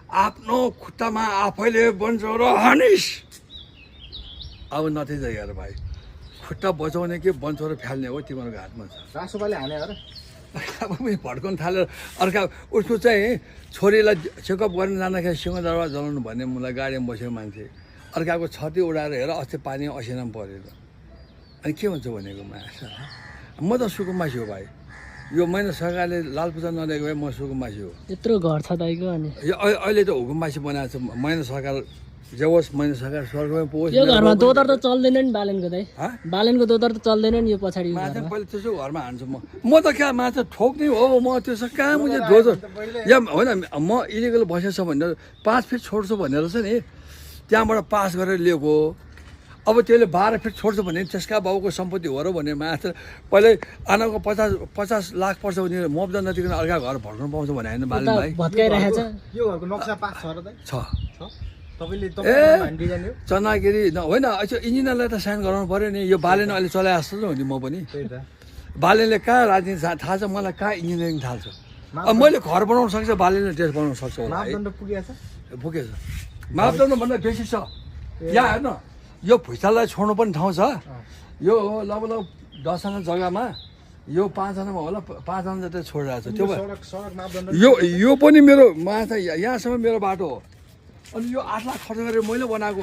आफ्नो खुट्टामा आफैले बन्छौ र हनिस। अब नतिजा हेर भाइ, खुट्टा बचाउने कि बन्छौ र फ्याल्ने हो तिमीहरूको हातमा छ। रासोपाले हाने हो र अब पनि भड्काउनु थालेर अर्का उसको चाहिँ छोरीलाई चेकअप गर्न जाँदाखेरि सिंहदरबार जलाउनु भन्ने मलाई गाडीमा बसेको मान्छे अर्काको छती उडाएर हेर अस्ति पानी असिनामा परेर। अनि के हुन्छ भनेको माछा म त सुकुम्बासी हो भाइ। यो महिना सरकारले लाल पूजा नदिएको भए म सुकुम्बासी हो। यत्रो घर छ दाइको अनि यो अहिले त हुकुमबासी बनाएको छ। महिना सरकार जे होस्, महिना सरकार स्वर्गमै पुगोस्। यो घरमा दोदर त चल्दैन नि बालेनको दाइ। हाँ? बालेनको दोदर त चल्दैन नि यो पछाडि माछा पहिले त्यसो घरमा हान्छु म त क्या माछा ठोक्ने हो म त्यसो कहाँ मुझे धोजो या होइन म इलिगल बसेछ भनेर 5 फिट छोड्छु भनेर छ नि त्यहाँबाट पास गरेर लिएको। अब त्यसले 12 फिट छोड्छ भने त्यसका बाउको सम्पत्ति हो र भने माछा पहिले आनाको 50 लाख पर्छ भने मुआवजा नदिकन अर्का घर भड्काउनु पाउँछ भने होइन बालन भाइ भत्काइरहेको छ। यो घरको नक्सा पास छ र दाइ छ। तपाईँले ए चनागिरी होइन इन्जिनियरलाई त साइन गराउनु पऱ्यो नि। यो बालेन अहिले चलाए जस्तो हो नि म पनि। बालेनले कहाँ राजनीति थाहा छ मलाई, कहाँ इन्जिनियरिङ थाहा छ। अब मैले घर बनाउन सक्छ बालेनले देश बनाउन सक्छ होला है। मापदण्ड पुगेछ पुगेछ मापदण्डभन्दा बेसी छ। यहाँ हेर्न यो भुइँचालोलाई छोड्नु पनि ठाउँ छ। यो लगभग 10जना जग्गामा यो 5जनामा होला 5जना जति छोडिरहेको छ। त्यो सडक मापदण्ड यो पनि मेरो माछा यहाँसम्म मेरो बाटो हो। अनि यो 8 लाख खर्च गरेर मैले बनाएको